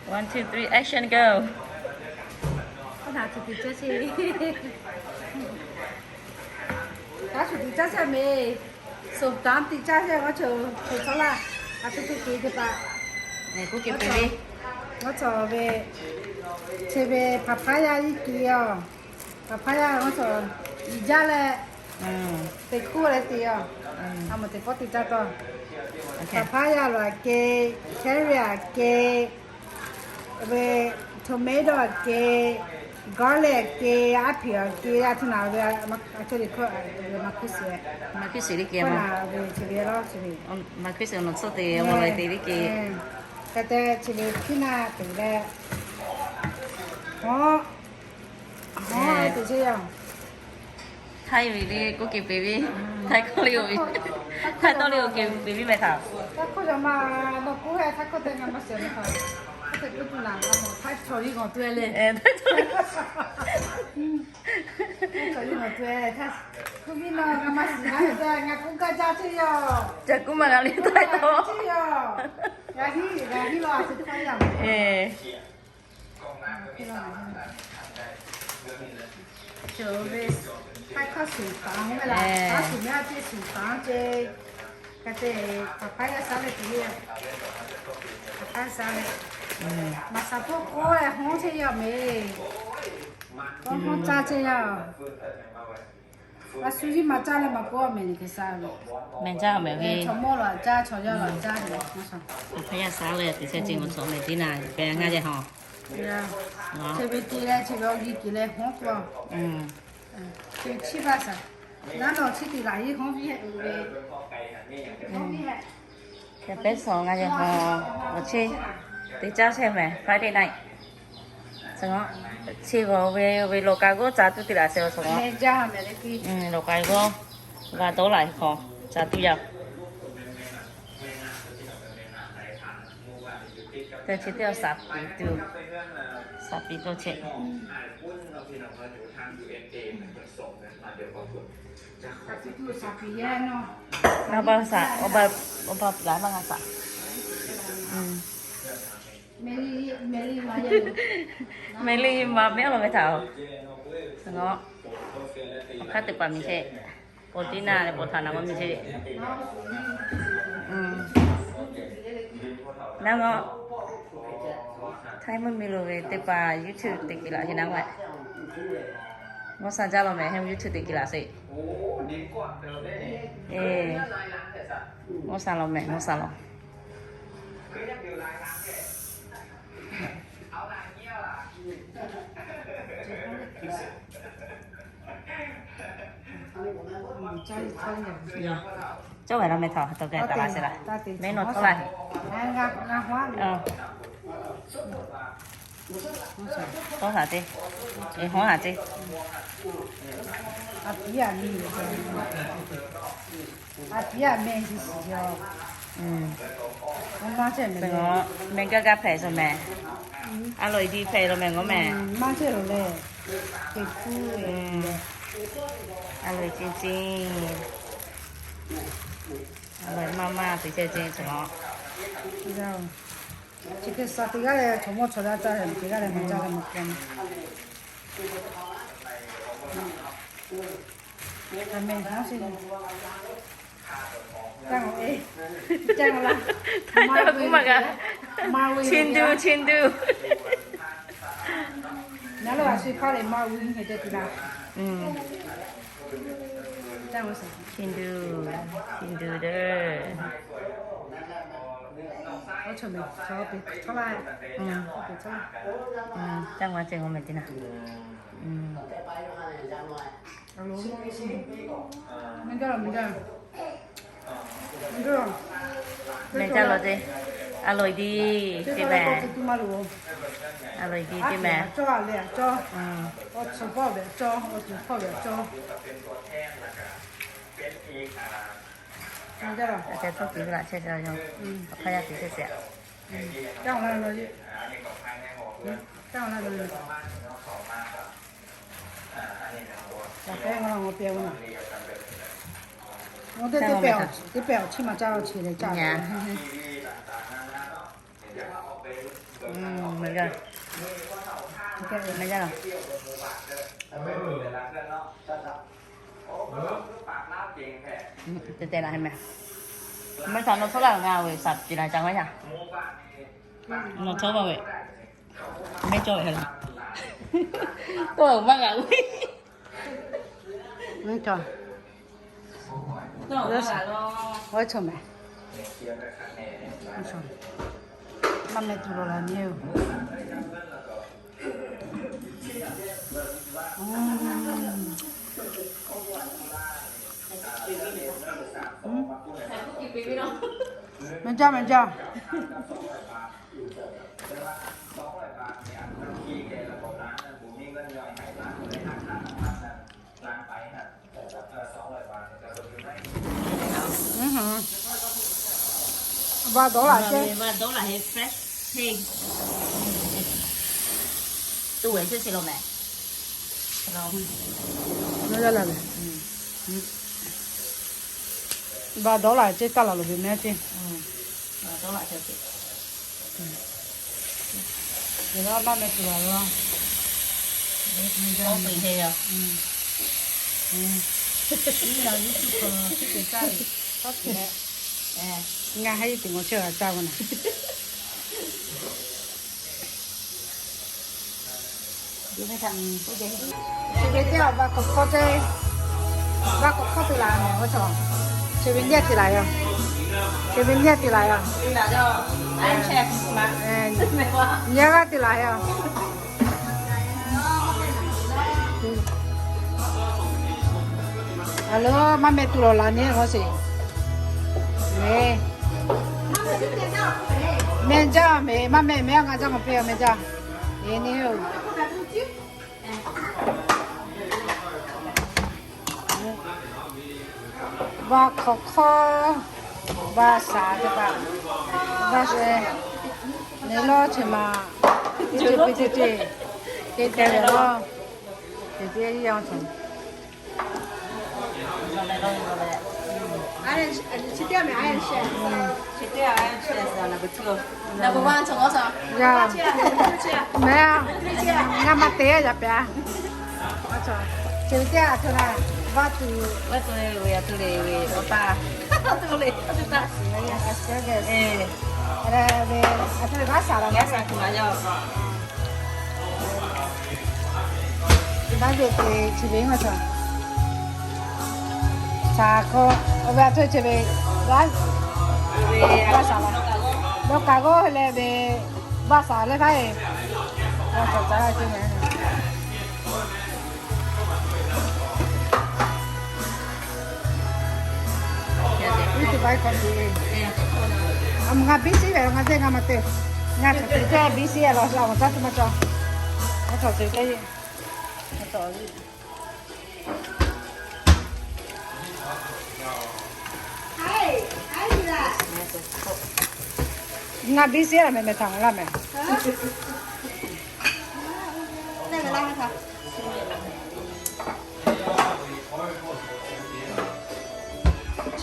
One, two, three, action, go. Kaˉ shuˍ tiꞈ caˇ chehˇ ve, สมตำ tiꞈ caˇ chehˇ ve, ngaˇ chawˬ, chawˬ chaw laˇ, a tu tu kuiˬ teˇ hpaˍ, ngaˇ chawˬ ve, chi ve papaya iˉ ke yoˬ. Papaya ngaˇ chawˬ, yiˍ jaˇ leh, teꞈ hkuˇ leh teꞈ yoˬ. A mawˬ teꞈ pawˆ teꞈ caˇ tawˇ. Papaya laˬ aꞈ ke, carrot aꞈ ke, ve tomato aꞈ ke, garlic aꞈ ke, aˉ hpeꞈ aꞈ ke, a htoꞈ naˬ ve, a htoꞈ le hkawˇ, maˬ hkuˇ suhˍ, maˬ hkuˇ suhˍ le ke, a ve chi ve lawˇ chi ve, maˬ hkuˇ suhˍ nawˬ tcuhˇ te, awˬ lawn te ve ke. Hk'e te chi ve hpiˇ naˆ teꞈ leh, hawˉ, hawˉ teꞈ chehˇ yoˬ. Htaiˇ ve le k'oˆ ke peˍ ve, htaiˇ hkawˇ le, htaiˇ tawˇ le k'oˆ ke peˍ ve mehˍ htaꞈ. Htaˇ hkawˇ yaꞈ ma, nawˬ k'oˆ hehꞈ htaˇ hkawˇ te ngaˬ maˇ shiˍ mehˍ htaꞈ. Hk'e te k'oˆ tuˬ naˍ, ngaˬ mawˬ htaˇ chaw liˇ g'awˬ tuˬ e le. Chaw liˇ g'awˬ tuˬ e htaˇ, hkuˇ viˉ nawˬ ngaˬ maˇ shiˍ naˉ ve, ngaˬ k'oˆ gaˇ jaˇ chehˇ yoˬ. Ca kuˉ maˬ g'a le htaiˇ tawˇ chehˇ yoˬ. G'a hiˉ, g'a hiˉ law a chi hkawˇ yaꞈ ma. Cawˬ ve, hk'aˇ hk'aˇ suˍ taˍ ve laˬ, hk'aˇ suˍ mehˉ a teˇ suˍ taˍ ce. Hk'e te, papaya saˉ leh te le, papaya saˉ leh, maˍ saˍ hpawˇ k'oˆ leh hawˉ chehˇ yaˇ mehˍ. K'awꞈ hawˉ caˇ chehˇ yaˇ. A shu yiˇ maˍ caˇ leh maˍ k'oˆ mehˍ le hk'e saˉ ve. Mehˍ caˇ mehˍ ve. Chaw mawˇ laˬ caˇ, chaw yaˇ laˬ caˇ ve. Papaya saˉ leh teˇ chehˇ ce, maˬ cawˬ mehˍ tiˉ naˍ, pehꞈ ngaˇ jehˇ hawˉ. Chi ve te leh chi ve awˬ g'uˇ kuiˬ leh hawˉ k'o, chi chiˇ baˆ saˍ, naˉ nawˬ chi teꞈ laˬ yeˇ hawˉ viˉ hehꞈ ve, hawˉ viˉ hehꞈ. Pehˉ shawˍ ngaˇ jehˇ hawˉ, awˬ chi teˇ caˉ chehˇ mehˍ, Friday night. Chi g'awˬ ve, ve lawˬ k'ai g'awˇ ca tuˬ teˇ laꞈ shehˍ awˬ shawˍ, lawˬ k'ai g'awˇ g'a dawˇ laꞈ hk'aw ca tuˬ yaˇ. Te chi teˇ awˬ saˍ piˍ tuˬ, saˍ piˍ tawˇ chehˇ. Naˇ baˆ saˍ, awˬ baˆ, awˬ baˆ laˬ maˇ g'a saˍ. Mehˍ liˇ maˍ mehˉ law ve htaꞈ, awˬ hk'aˇ teˇ hpaˍ miˬ chehˇ, paw tiˉ naˇ leh paw htaꞈ naˍ g'awˇ miˬ chehˇ. Naˇ g'awˇ, htaiˇ mvuhˇ miˬ lo ve teˇ hpaˍ YouTube teꞈ kiˬ laꞈ ce naˇ g'awˇ. Mvuhˇ shaˆ jaˇ law mehˍ, htaiˇ mvuhˇ YouTube teꞈ kiˬ laꞈ sheˍ. Mvuhˇ shaˆ law mehˍ, mvuhˇ shaˆ law. Cawˇ ve la meh htaꞈ taw gaˬ taˍ laꞈ sheˍ laꞈ. Mehˉ nawˬ tawˇ laˇ. Tawˇ haˍ ce. Hawˉ haˍ ce. A tiˉ a meh, a tiˉ a meh shiˍ shiˍ yoˬ. Mehˬ gaˇ gaˇ hpehꞈ zoˬ mehˍ. A loꞈ e di hpehꞈ lo mehˍ g'awˇ mehˍ. Maˇ chehˇ loˬ leh, teꞈ hkuˇ ve. A loꞈ e ceh ceh, a loꞈ e maˇ maˇ teꞈ ceh ceh cawˬ. Chi hk'e suh teˇ g'aˇ leh chaw mawˇ chaw daꞈ caˇ leh teˇ g'aˇ leh maˇ caˇ leh maˇ k'ai. Mehˬ hawˉ sheˍ. Caˇ g'awˇ e, caˇ g'awˇ laˇ. Htaiˇ tawˇ kuˉ maˬ g'a. Chin du, chin du. Naˉ lo a shu hpaˇ leh maˇ g'uˇ nyi hk'e te tuˬ laˇ. Chin du, chin du deˇ. Awˬ chawˇ mehˍ, chaw teꞈ chawˇ laˇ. Caˇ g'awˇ ceh g'awˇ mehˍ teˇ naˍ. Mehˬ jaˇ lawˬ ce. A loꞈ e di teˇ mehˍ. A loꞈ e di teˇ mehˍ. Aꞈ ceh tawˇ kiˬ ve laꞈ chehˇ ce yoˬ. Awˬ hk'aˇ yaˇ teꞈ chehˇ ce. Ngaˬ teˇ pehˍ awˬ chi maˇ caˇ awˬ chi leh caˇ. Meh jaˇ, meh jaˇ laˬ. Te te laˬ he meh. Meh htaꞈ nawˬ htawˇ laˇ ngaˬ ve shaˍ tiꞈ laˬ ca maˇ yaˇ. Nawˬ htawˇ maˇ ve, mehˇ cawˇ ve laˬ. Tawˇ maˇ g'a ve. Mehˇ cawˇ. Oˇ ve chaw meh. Maˇ meh tuˬ lawˬ laˬ nyi oˬ. Meh jaˇ, meh jaˇ. Ba dawˉ laˬ ceˇ. Ba dawˉ laˬ he fresh he. Tuˬ ve ceˇ chi lo meh. Ba dawˉ laˬ ceˇ, taˇ laˬ loˬ ve meh ceˇ. Dawˉ laˬ ceˇ. Maˇ meh tuˬ laˬ ve. Ngaˬ haˉ iˉ teꞈ ngaw chehˇ g'a caˇ ve naˍ. Chi ve teˇ awˬ ba k'awꞈ hkawˇ te, ba k'awꞈ hkawˇ te laˬ meh, oˇ chaw. Chi ve nehˇ te laˬ yoˬ. Chi ve nehˇ te laˬ yoˬ. Nehˇ g'aˇ te laˬ yoˬ. Aˬ lo maˇ meh tuˬ lawˬ laˬ nyi g'aw sheˍ. Meh jaˇ meh, maˇ meh meh, ngaˬ jaˇ k'awꞈ piˇ meh jaˇ. Eˬ, nyi oˬ. Ba hk'awꞈ hk'awˇ, ba shaˍ teˇ hpaˍ, ba sheh, nyi lawˇ chi ma, teˇ ceuˬ piˇ teˇ ceuˬ, te te leh lawˇ, te te yaˇ cawˬ. Meh, ngaˬ maˇ te yaˇ pehꞈ. Ceuˬ teˇ a htoꞈ na, vaˇ tuˬ, vaˇ tuˬ le ve, a tuˬ le ve, awˬ taˇ, a tuˬ le, a tuˬ taˇ, a tuˬ le, a tuˬ le, vaˇ shaˍ laˬ, vaˇ shaˍ tuˬ laˬ yaˇ. Vaˇ ve te chi ve ngaˬ shaˍ, shaˍ hk'aw, awˬ ve a htoꞈ chi ve, vaˇ, vaˇ shaˍ laˬ, lawˇ kaꞈ g'awˇ leh ve, vaˇ shaˍ leh htaˇ e, vaˇ shaˍ caˉ laˇ ce meh. Ngaˬ biˇ shiˉ ve ngaˬ teˇ ngaˬ maˇ te. Ngaˬ cawˬ te biˇ shiˉ a law, awˬ caˉ tuˬ maˇ cawˬ. Ngaˬ cawˬ te te, ngaˬ cawˬ. Ngaˬ biˇ shiˉ a meh meh htaꞈ ngaˬ laˇ meh.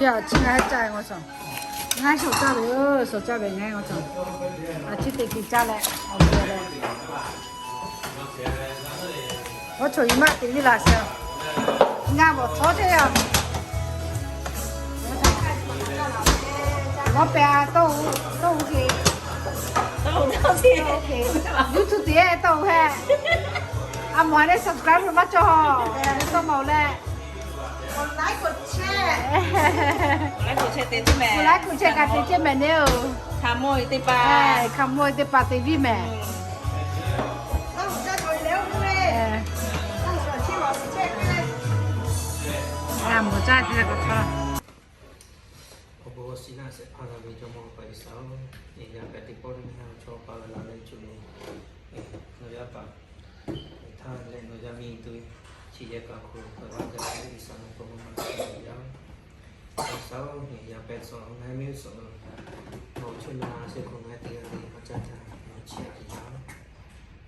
Chi a chi ngaˬ heˆ caˇ ngaˬ cawˬ. Ngaˬ shawˍ caˇ ve, shawˍ caˇ ve ngaˬ ngaˬ cawˬ. A chi teꞈ kuiˬ caˇ leh, awˬ ve leh. Oˇ chaw yi maˇ teꞈ viˉ laˬ sheˍ. Ngaˬ bawˬ htawˇ ceˇ yaˇ. Lawˇ pehꞈ a, tawˇ hu, tawˇ hu ke. YouTube teˇ tawˇ hu hehꞈ. A mawˬ a leh subscribe maˇ cawˬ. Tawˇ mawˬ leh, like, share ka te ceˇ meh neˇ oˬ. Hkaoˍmonˇ teˇ hpaˍ, hkaoˍmonˇ teˇ hpaˍ te viˉ meh. Awˬ bon shiˍ naˆ shehˍ hpaˇ g'a ve Jawˇmawˇ G'uiˬsha-oˬ, yaˇ pehꞈ teˇ pawˆ leh ngaˬ hui chaw pa g'a la leh cuˇ ve, nawˬ yaˇ paˍ htaˇ leh nawˬ yaˇ miˇ tuˬ ve chi yehˬ kaꞈ hk'oˆ lo hk'a g'a gaˬ leh G'uiˬsha nawˬ hk'aw lo maˇ g'a ve yaˇ. G'uiˬsha-oˬ, yaˇ pehꞈ suhˍ ngaˬ miˇ suhˍ nawˬ chehˇ na shehˍ hk'oˆ ngaˬ teˇ g'aˇ le maˇ caˇ htaˇ nawˬ chiˇ aꞈ ve yaˇ.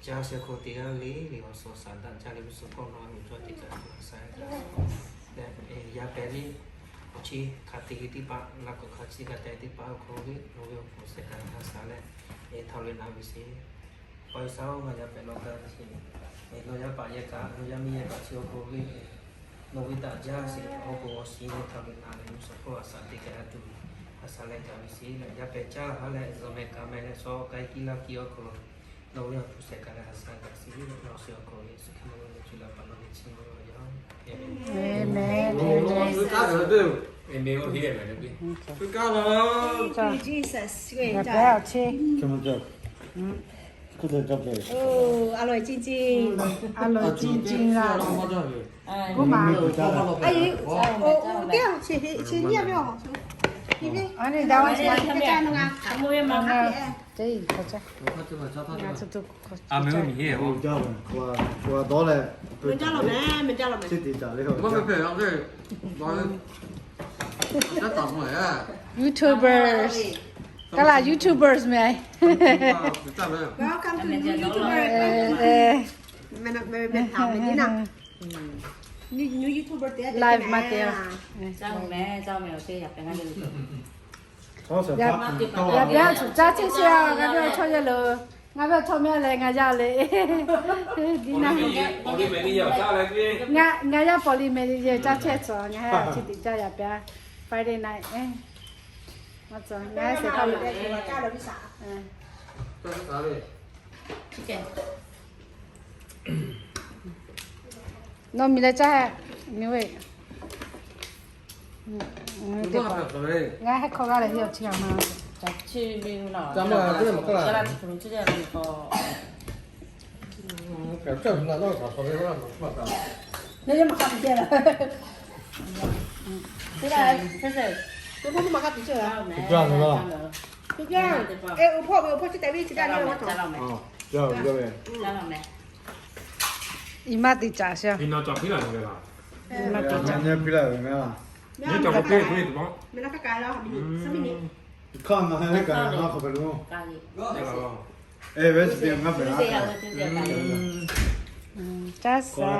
Caˇ shehˍ hk'oˆ teˇ g'aˇ le le awˬ suhˍ shaˍ daꞈ caˇ leh g'uˇ suhˍ hkawˇ nawˬ a miˬ cawˇ teˇ caꞈ hk'aˬ sha-e htaꞈ leh, yaˇ pehꞈ liˇ awˬ chi hk'a te ve teˇ hpaˍ, laꞈ k'awꞈ hk'a chi g'a te teˇ hpaˍ awˬ hk'aw lo ve awˬ ve awˬ hk'aw lo shehˍ hk'aˬ hk'a sha leh, e htaꞈ leh na ve sheˍ. Paw sha-oˬ, ngaˬ yaˇ pehꞈ law gaˇ ve, nawˬ yaˇ paˍ yehˬ kaꞈ, nawˬ yaˇ miˇ yehˬ kaꞈ chi awˬ hk'aw lo ve, nawˬ ve htaꞈ jaˇ sheˍ, awˬ hk'aw lo awˬ shiˍ ve htaꞈ ve na leh, mvuhˇ shawˍ hkawˇ a shaꞈ teꞈ kaꞈ a tuˬ, a shaꞈ leh gaˬ ve sheˍ leh, yaˇ pehꞈ caˇ ha leh, zuhꞈ mehˍ kaꞈ mehˍ leh, shaw k'ai kiˇ laˇ kiˇ awˬ hk'aw lo, nawˬ ve awˬ hpu shehˍ kaꞈ leh a shaꞈ gaˬ sheˍ ve, nawˬ awˬ shiˍ awˬ hk'aw lo Yeˍsuˆ Hkriꞈ mawˇ ve chi la pa la ve chi mawˇ ve yaˇ. Amen. Amen. Amen. Amen. Amen. Amen. Amen. Amen. Alo, cin cin. Alo, cin cin la. K'oˆ ma. A yi, o, o, teˇ, chi, chi nyiˇ ve o. Ani da wa. Teˇ, teˇ, teˇ. YouTubers. Kaˇ laˇ YouTubers meh. Welcome to new YouTuber. New, new YouTuber te. Live maˇ te. Yaꞈ, yaꞈ, yaꞈ, caˇ chehˇ sheˍ a, ngaˬ ve awˬ chawˇ yaˇ lo. Ngaˬ ve awˬ chawˇ meh leh ngaˬ yaˇ le. Di na. Ngaˬ, ngaˬ yaˇ Pawˍ liˍ meh yehˬ caˇ chehˇ tcuh, ngaˬ heh chi teꞈ caˇ yaꞈ pehˍ. Friday night. Ngaˬ heh sheˍ hk'a lo. Nawˬ miˬ leh caˇ heh, miˬ ve. Ngaˬ heh hk'aw g'aˇ leh yawˇ chi a ma. I maˇ te caˇ sheˍ. I maˇ te caˇ. Caˇ sheˍ.